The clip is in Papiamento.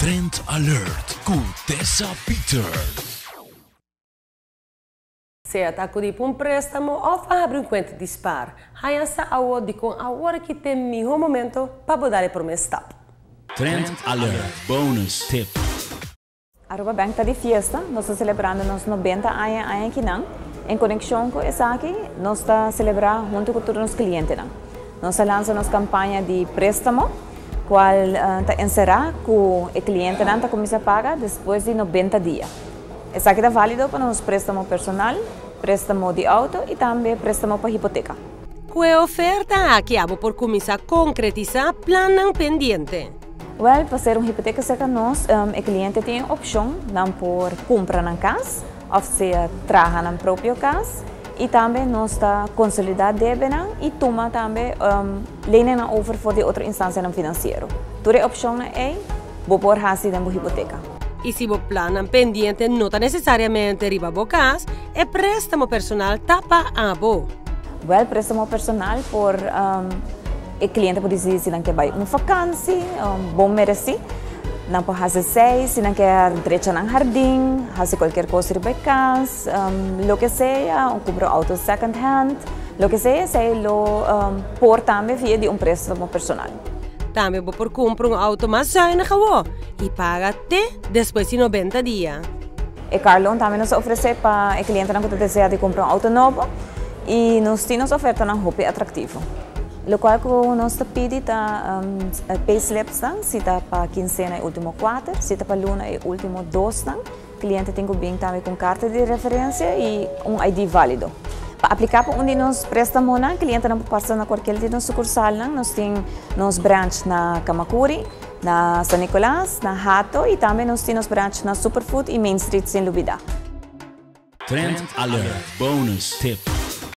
Trend Alert ku Tessa Peters. Sea ta akudí pa un préstamo òf a habri un kuenta di spar, haña sa awor dikon awor aki ta e mihó momento pa bo dal e promé stap. Trend Alert Bonus Tip. Aruba Bank ta di fiesta, nos ta celebrando nos 90 aña aña akinan. En conexion cu esaki, nos ta celebra hunto cu tur nos clientenan. Nos a lansa nos campaña di prestamo, cual ta encera cu e clientenan ta cuminsa paga despues di 90 dia. Esaki ta valido pa nos prestamo personal, prestamo di auto y tambe prestamo pa hipoteca. Cu e oferta aki abo por cuminsa concretisa plannan pendiente. Wel, pa hacer un hipoteca cerca nos, e cliente tin opcion nan por cumpra nan cas of sea traha nan propio cas y tambe nos ta consolida debenan y tuma tambe leningen over for di otro instancianan financiero. Tur e opcionnan ey bo por haci den bo hipoteca. Y si bo plannan pendiente no ta necesariamente riba bo cas, e prestamo personal ta pa abo. Wel, prestamo personal por e cliente por dicidi si nan kier bay un vakantie, bon mereci, nan por haci esey, si nan kier drecha nan hardin, haci cualkier cos riba e cas, loke sea, o cumpra un auto second hand, loke sea, esey lo por tambe via di un prestamo personal. Tambe bo por cumpra un auto mas zuinig awo y paga te despues di 90 dia. E car loan tambe nos ta ofrece pa e clientenan cu ta desea di cumpra un auto nobo y nos tin nos ofertanan hopi atractivo. Locual cu nos ta pidi ta payslipsnan, si ta pa quincena e ultimo cuater, si ta pa luna e ultimo dosnan. Cliente tin cu bin tambe cu un carta di referencia y un ID valido. Pa aplica pa un di nos prestamonan, clientenan por pasa na cualkier di nos sucursalnan. Nos tin nos branch na Camacuri, na San Nicolas, na Hato y tambe nos tin nos branch na Superfood y Main Street sin lubida. Trend Alert Bonus Tip.